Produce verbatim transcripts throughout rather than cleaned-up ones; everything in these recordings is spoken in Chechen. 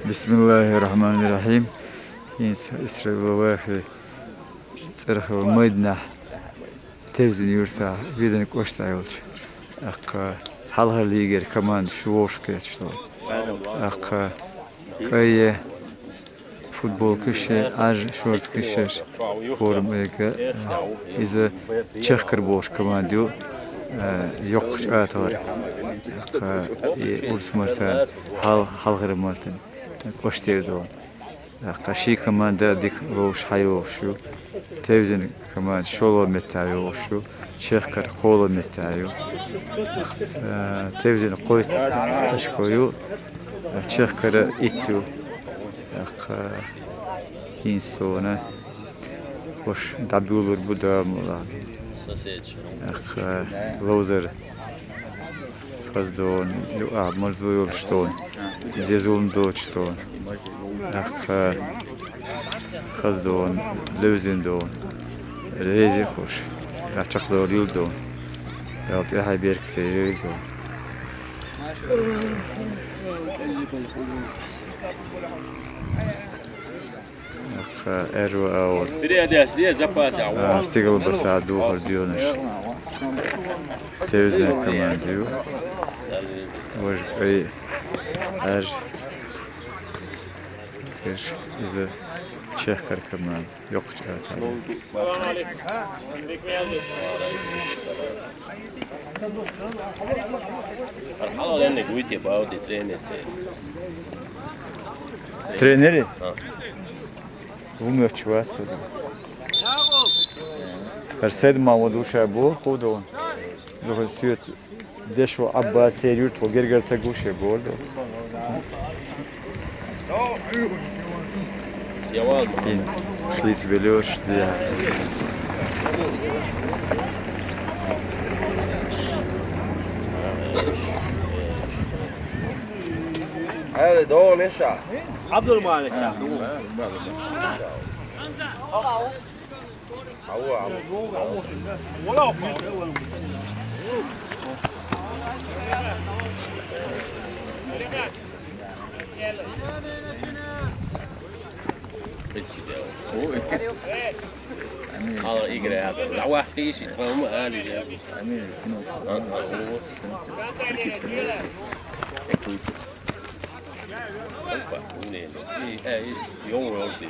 Бисмиллахир-рахманир-рахим. ХӀинца Исраилов Вахи цӀерхула майданахь Тевзан юьртахь Видан кӀоштахь йолчу тӀаккха хьалхара лигера командаш вовшах кхеташ долу. ТӀаккха кӀайн футболкаш, Ӏаьржа шортикаш, форма эга, иза чехкара бохуш команда ю, йоккхачу атагӀара. ТӀаккха и урс марта хьал-, хьалхара мартана кӀоштера долу. ТӀаккха ши команда дика ловш хьайогӀуш ю. Тевзан команда шолгӀа меттехь йогӀуш ю. Чехкара кхоалгӀа меттехь ю. Э, Тевзан кхойтта очко ю. Чехкара итт ю. ТӀаккха хӀинца тхуна уьш дӀабуьйлур бу, Дала мукъ лахь. ТӀаккха ловзар хаза догӀу, юкъахь марзо йолуш догӀу, зен-зулам доцуш догӀу. ТӀаккха хаза догӀу, левзина догӀу, реза хуш, чекхдолийла догӀу. Дала тӀаьхье беркате йойла догӀу. Аьрру агӀор. Передача де, запас агӀор. А, стигала баса духар дионаш. Тевзан команда ю. Важа кӀайн Ӏаьржа. Иза чехкара команда. Йоккхачу атагӀа. Хьалха енниг вуй те бауди тренер це? Тренери? А. Ву моьттуш вац цо. ХӀара Сайд-Махьмуд ву ша боху кху догӀу. Духар соьца деш ву Ӏаббас, церан юьртахо гергара стаг ву шен боху. Ин шлиц белош, де. Али, догӀу, Миша. Абдулмалик. Хала игра яхар. Лавахти иши, тхама али. Опа, не, не, не, не, не, не, не, не,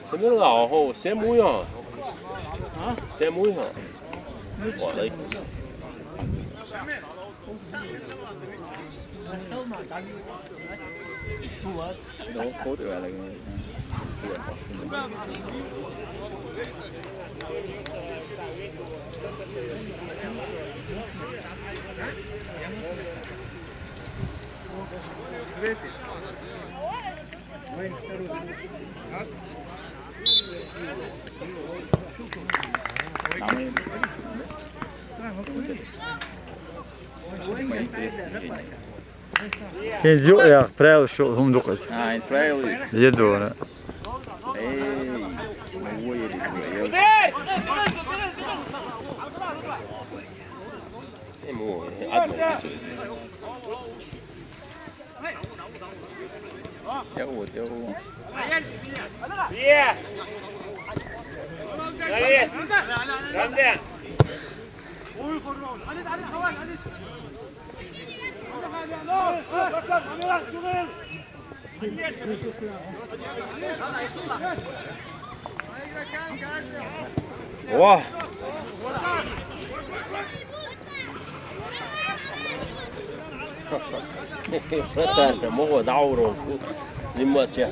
Sen mi la ho, sen mu ya. Ha? Sen mu ya. Wa alaikum. ХӀинца юкъ яха правилаш шу хӀума ду-кх иза. А, хӀинца правила иза? Е дора. Эй, ну, во, е дитя, е. Эй, во, одна дитя. Я вот, я вот. Е! Молодец! Рамзан! О! Братан, там, ого, да, урон, зима, чё?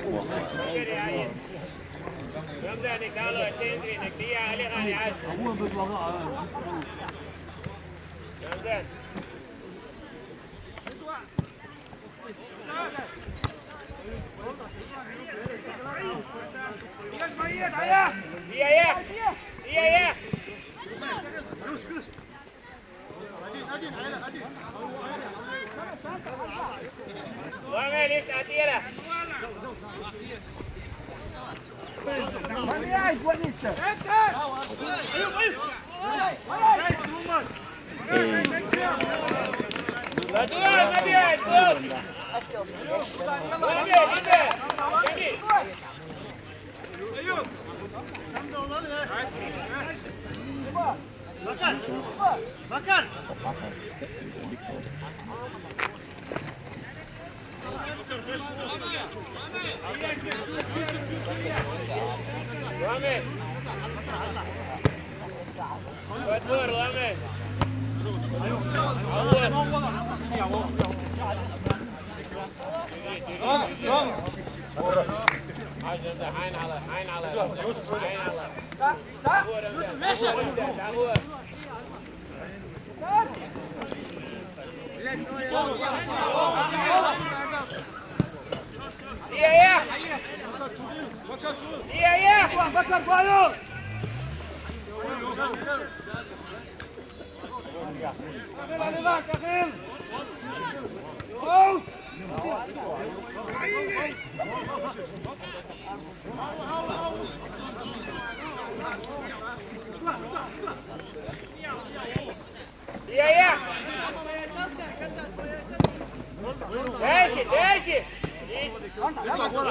Дальше, дальше! Не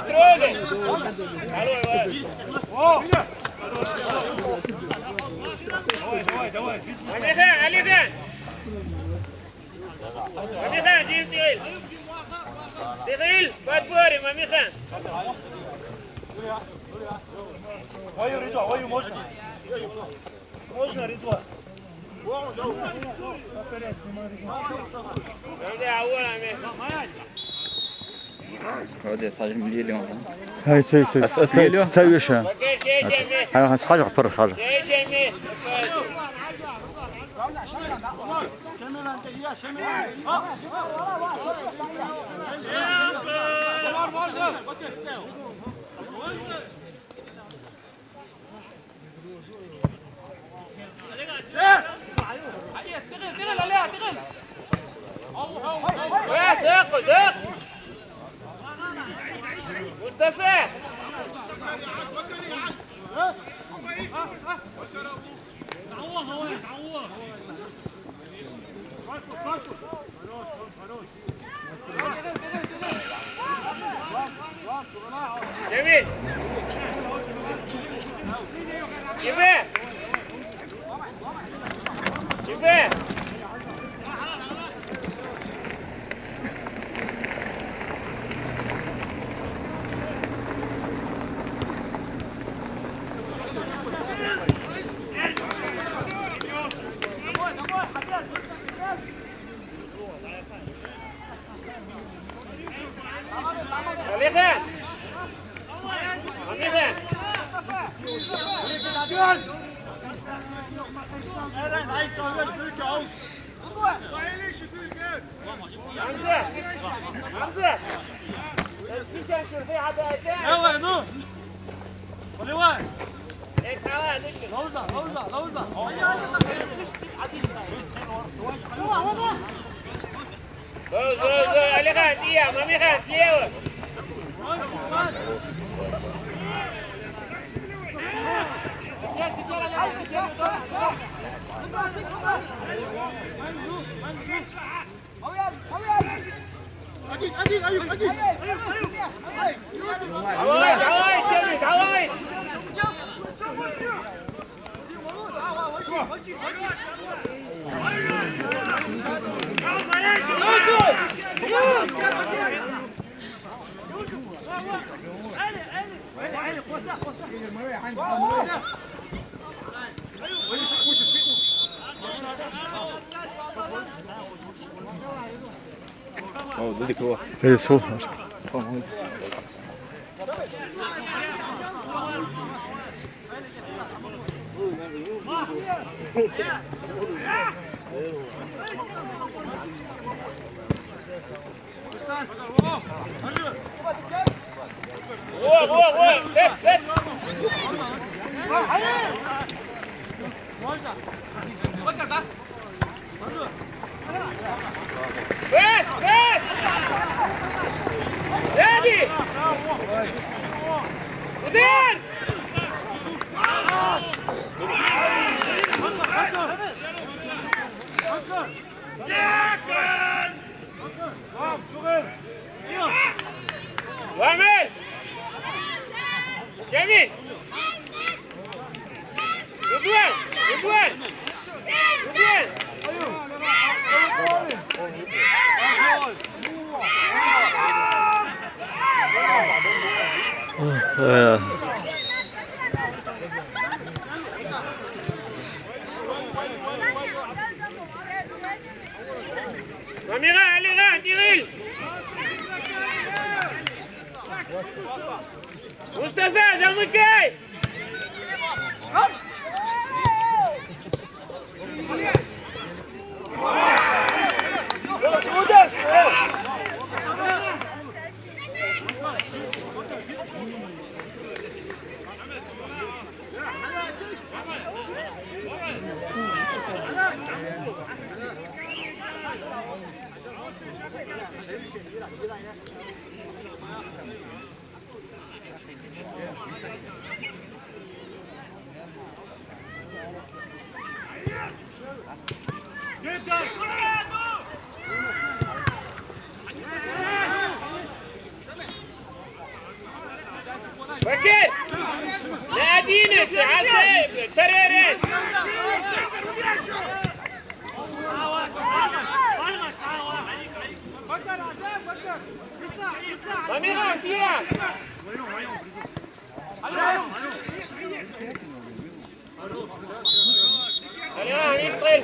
трогай! Давай, давай, давай! Алихан, Алихан! Мамихан, жин тигил! Тигил, подборы, Мамихан! Вою, Ризо, вою, можно? Можно, Ризо? Вроде сажем лилион. Ай, сей, сей. Ас, ас лилион. Сей, сей, сей. Ай, ай, хажа, пыр, хажа. جميل. جميل. جميل. Hamza! Hamza! Давай, ну! Поливай! Лауза, лауза, лауза! Go, go, go! Алихан, Дия, Мамихан, слева! Давай, давай, Сергей, давай! О, дыдык его. Пересыл. Во, во, во, сет, сет. Можно? Вот так, да? Бес, бес! وامل. جميل. رضوان، رضوان. رضوان. Amira, allez, là, Kirill. Mustapha, Zamouké. بكر! لا دينس، تعال سيف، تريريس. Amigo, siga. Allez, on, Israël.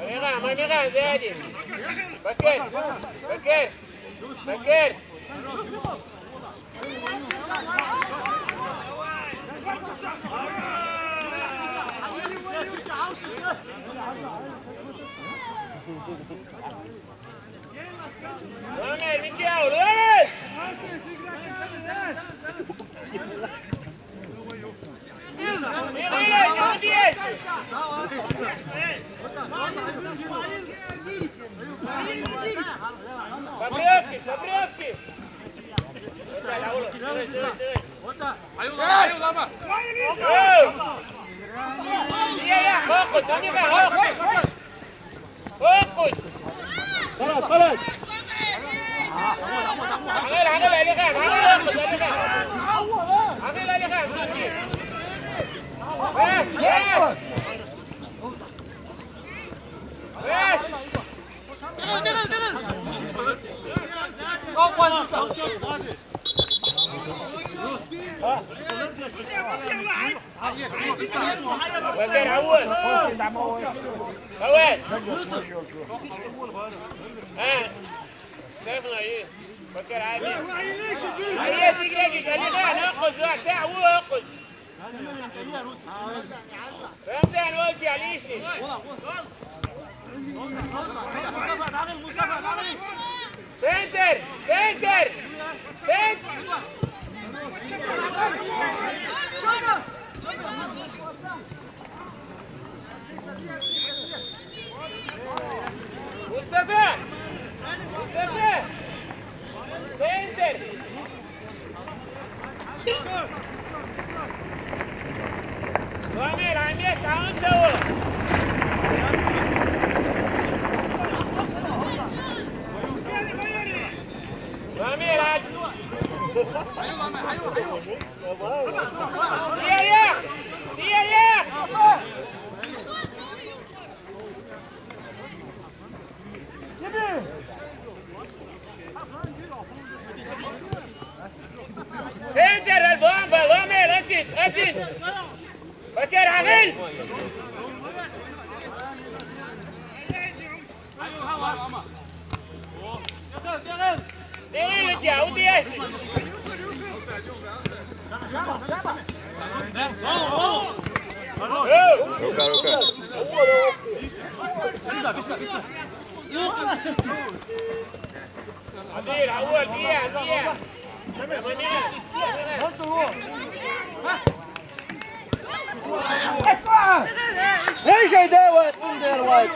Allez, là, on va bien, là, Zéadi. Bakir, Bakir, Bakir. Fabriowski, Fabriowski. Ayuda, ayuda, ayuda. Focus, amiga, focus. Focus. خلاص، خلاص. عقل، عقل، علي خان، عقل، فوقس، علي خان. عقل، علي خان، فوقس. بس، بس. بس. وزير عواد. عواد. ها. شايفنا ايه؟ فكر عادي. هي تيجي، يجي، قال لي: "لا، ناقص، لا، ساعة، هو ياقص". فهمت؟ يعني، هو يجي على الإشي. سنتر، سنتر، سنتر. مصطفى، مصطفى، سنتر. عمير، عمير، تعاون سوا. عمير، عاد. سير يا، سير يا. سنتر البومبا، وامل، أجد، أجد. بكر عقل. دغيا، ودي ياسين. روكا، روكا. عديل، عوال، ديا، ديا. Şey de var, bunu der var.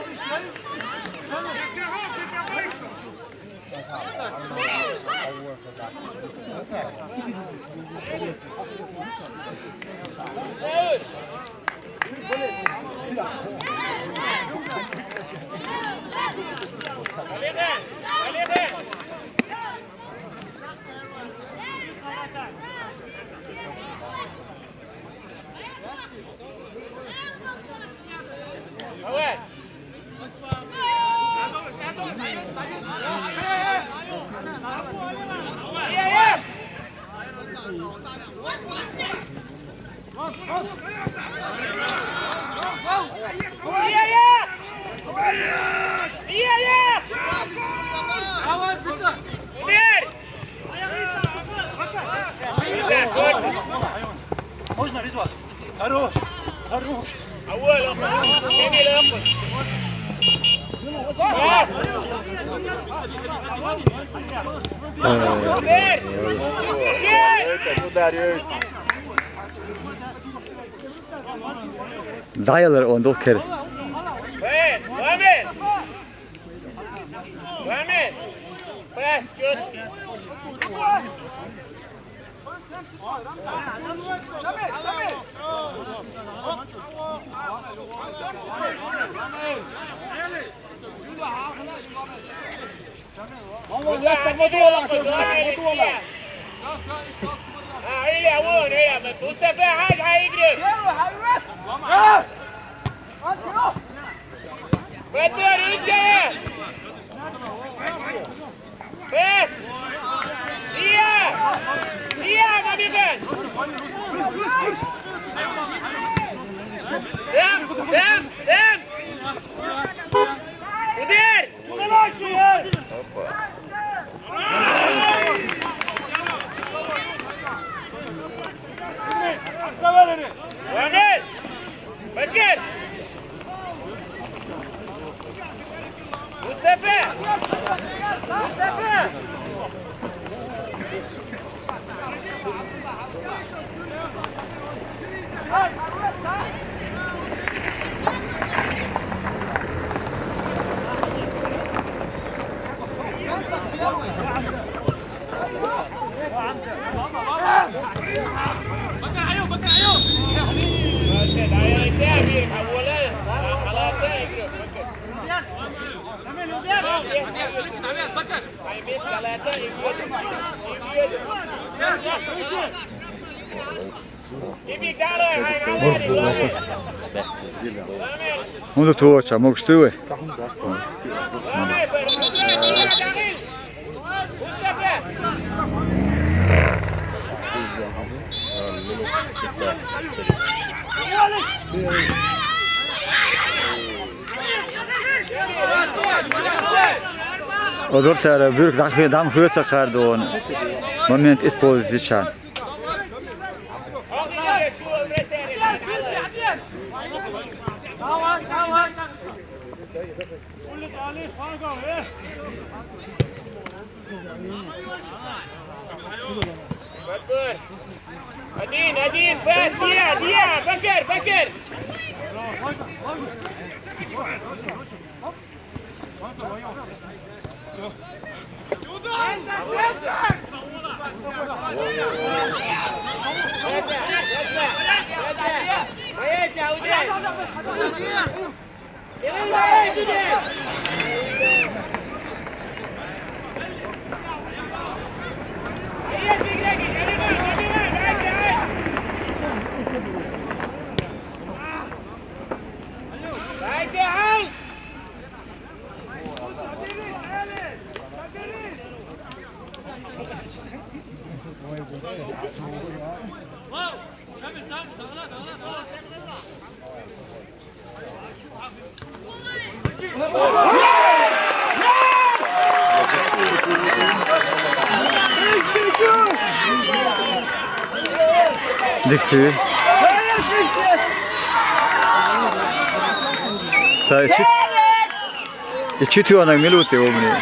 Можно, Ризван? Хорош! Хорош! Дӏаялар он дуккхара. Mustafa Haj, hayır. Bedor, ülkeye. Bes. Siyah. Siyah, Mamikan. Sam, Sam, Sam. Udir. Mustafa! Mustafa! Хьунда тохача, могаш дуй вай? Одур тара буьрка дӏахе-, дӏам хьоьца кхардон. Момент использовать дичан. Один, один, пас, Дия, Дия, Бакар, Бакар. Дика ду. Тай чит-, и читёнок минуты у меня.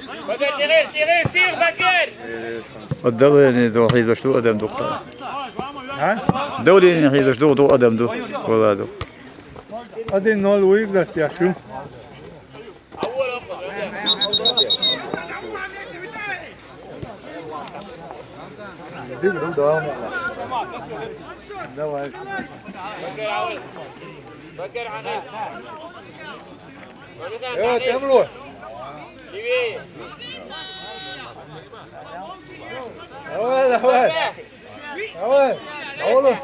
Отдаление ду, хьийзаш ду адам ду. А? Давление хьийзаш ду, ду адам ду. Вала ду. Один ноль выиграть я шу. Давай. Э, Темру. Давай, давай. Давай. Давай.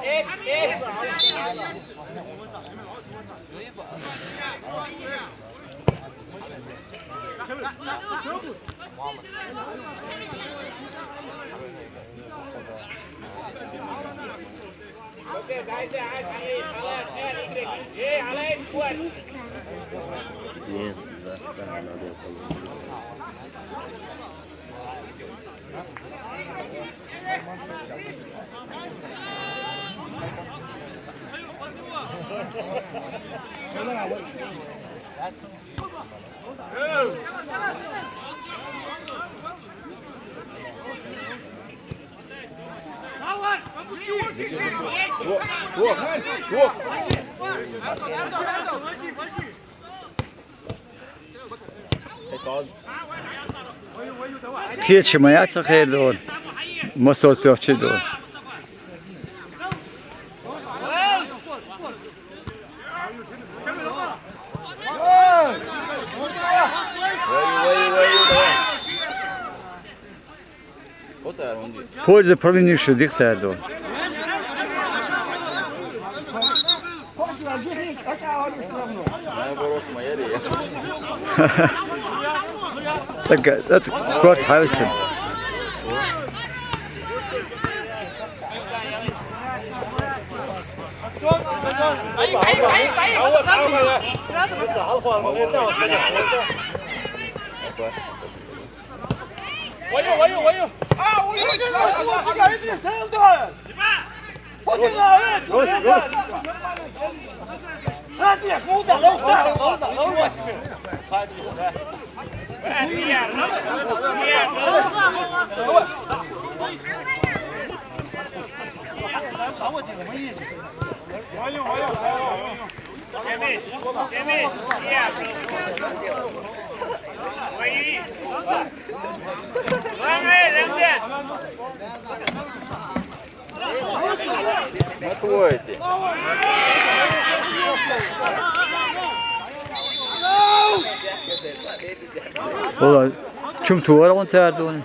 Кечи ма яц хер дон. Мосоз пёхчи дон. Польза провинившего диктор дон. Так, это корт Хьавистин. Ваю, ваю, ваю! Ма ту вайти. Валла, чум тувар он цардуни.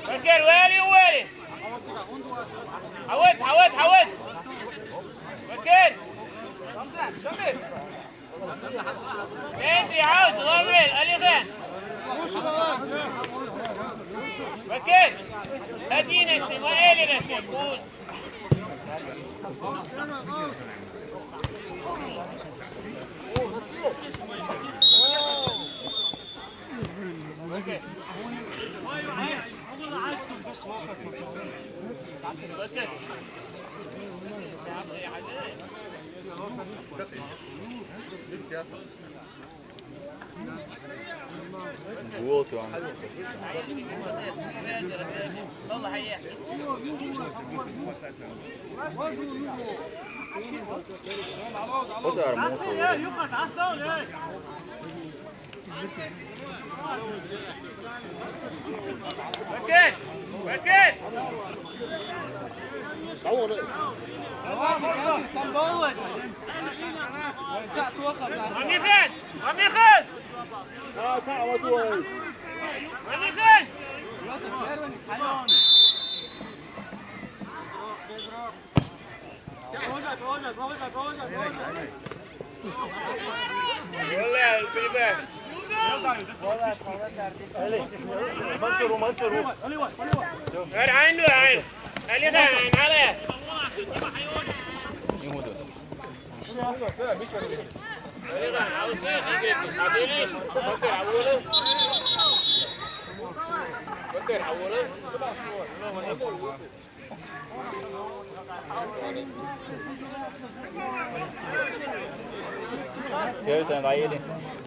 فكر ويلي ويلي. حود، حود، حود. فكر. انت عاوز غمل، الي غين. فكر. هدينا اسمي، ما الي نسيب، بوز.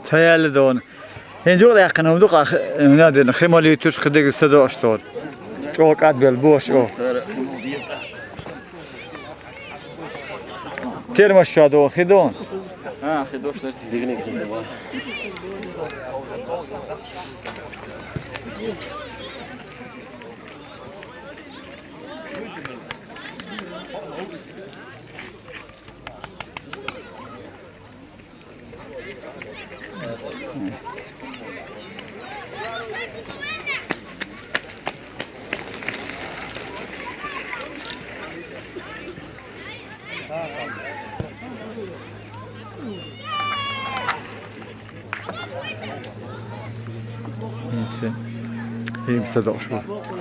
Ца яьлла дона. ХӀинца юкъ яьккхина хӀума ду-кх, хи-, хӀуна дина, хи мала йитуш, хи дегаза ца доуш дона. ЧӀогӀа кӀадбелла, бохаш чӀогӀа. Термос ша дона, хи дона. А, хи дош дарси. Дигник. Инца. Им са дошла.